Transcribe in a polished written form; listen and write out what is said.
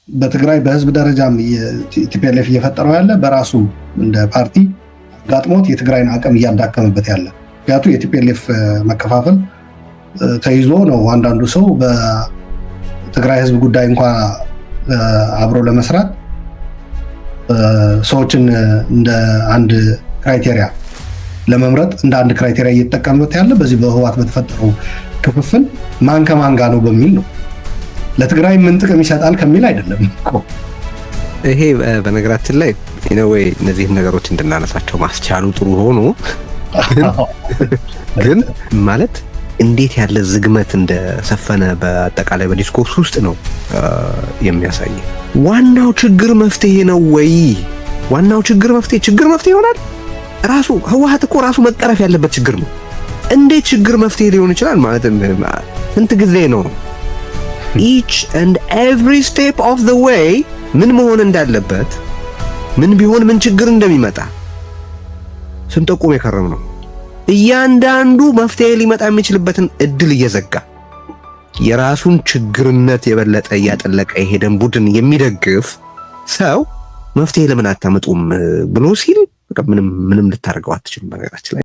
በትግራይ በህዝብ ደረጃም TPLF እየፈጠረው ያለ፣ በራሱም እንደ ፓርቲ አጋጥሞት የትግራይን አቅም እያዳከመበት ያለ፣ ምክንያቱ የ TPLF መከፋፈል ተይዞ ነው። አንዳንዱ ሰው በትግራይ ህዝብ ጉዳይ እንኳ አብሮ ለመስራት ሰዎችን እንደ አንድ criteria ለመምረጥ፣ እንደ አንድ criteria እየተጠቀመበት ያለ በዚህ በህወሓት በተፈጠረው ክፍፍል ማን ከማን ጋር ነው በሚል ነው። ለትግራይ ምን ጥቅም ይሰጣል ከሚል አይደለም እኮ። ይሄ በነገራችን ላይ in a way እነዚህን ነገሮች እንድናነሳቸው ማስቻሉ ጥሩ ሆኖ፣ ግን ማለት እንዴት ያለ ዝግመት እንደሰፈነ በአጠቃላይ በ discourse ውስጥ ነው የሚያሳይ። ዋናው ችግር መፍትሄ ነው ወይ? ዋናው ችግር መፍትሄ፣ ችግር መፍትሄ ይሆናል? ራሱ ህወሓት እኮ ራሱ መቀረፍ ያለበት ችግር ነው። እንዴት ችግር መፍትሄ ሊሆን ይችላል? ማለት ስንት ጊዜ ነው each and every step of the way ምን መሆን እንዳለበት፣ ምን ቢሆን ምን ችግር እንደሚመጣ ስንጠቁም የከረም ነው። እያንዳንዱ መፍትሄ ሊመጣ የሚችልበትን እድል እየዘጋ፣ የራሱን ችግርነት የበለጠ እያጠለቀ የሄደን ቡድን የሚደግፍ ሰው መፍትሄ ለምን አታመጡም ብሎ ሲል ምንም ምንም ልታደርገው አትችልም። በነገራችን ላይ